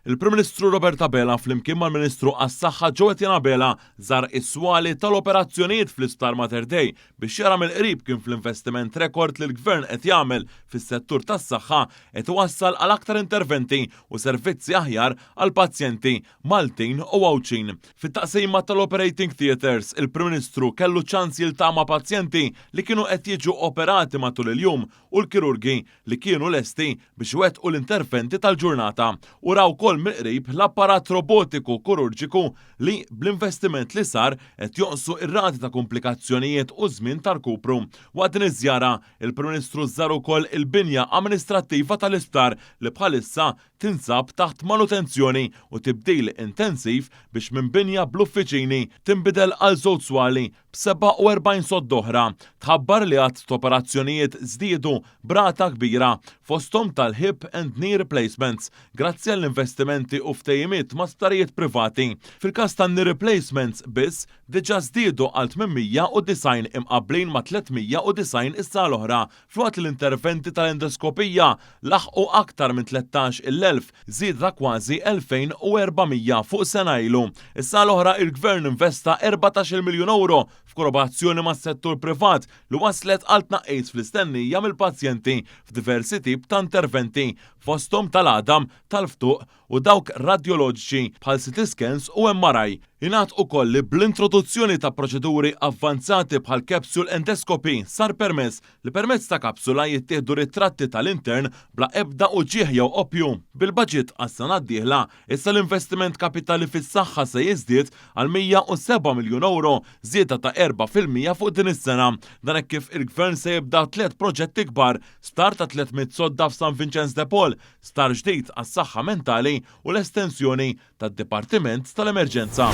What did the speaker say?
Il-Prim Ministru Robert Abela flimkien mal-Ministru għas-Saħħa Jo Etienne Abela żar is-swali tal-operazzjonijiet fl-Isptar Mater Dei biex jara mill-qrib kif l-investiment rekord li l-Gvern qed jagħmel fis-settur tas-saħħa qed iwassal għal aktar interventi u servizzi aħjar għall-pazjenti Maltin u Għawdxin. Fit-taqsima tal-Operating Theatres, il-Prim Ministru kellu ċans jiltaqa' ma' pazjenti li kienu qed jiġu operati matul il-jum u l-kirurgi li kienu lesti biex iwettqu l-interventi tal-ġurnata u ra wkoll mill-qrib l-apparat robotiku kururġiku li, bl-investiment li sar, qed jonqsu r-rati ta' kumplikazzjonijiet u ż-żmien ta' rkupru. Waqt din iż-żjara, il-Prim Ministru żar ukoll il-binja amministrattiva tal-isptar li bħalissa tinsab taħt manutenzjoni u tibdil intensiv biex minn binja bl-uffiċini tinbidel għal żewġ swali b'47 sodda oħra. Tħabbar li għadd t'operazzjonijiet żdiedu b'rata kbira, fosthom tal-hip and knee replacements, grazzi għall-investimenti u ftehimiet ma' sptarijiet privati. Fil-każ tan-knee replacements biss, diġà żdiedu għal 890 imqabblin ma' 390 is-sena l-oħra, filwaqt li l-interventi tal-endoskopija laħqu aktar minn 13,000, żieda ta' kważi 2,400 fuq sena ilu. Is-sena l-oħra il-Gvern investa 14-il miljun ewro f'kollaborazzjoni mas-settur privat li wasslet għal tnaqqis fl-istennija mill-pazjenti f'diversi tip ta' interventi, fosthom tal-għadam, tal-ftuq u dawk radjoloġiċi bħal CT scans u MRI. Ingħad ukoll li bl-introduzzjoni ta' proċeduri avvanzati bħal capsule endoscopy sar permess li permezz ta' kapsula jittieħdu ritratti tal-intern bla ebda uġigħ jew oppju. Bil-baġit għas-sena d-dieħla, issa l-investiment kapitali fis-saħħa se jiżdied għal 107 miljun ewro, żieda ta' 4% fuq din is-sena. Dan hekk kif il-Gvern se jibda tliet proġetti kbar, sptar ta' 300 sodda f'San Vinċenz de Paul, Sptar ġdid għas-saħħa mentali u l-estensjoni tad-Dipartiment tal-Emerġenza.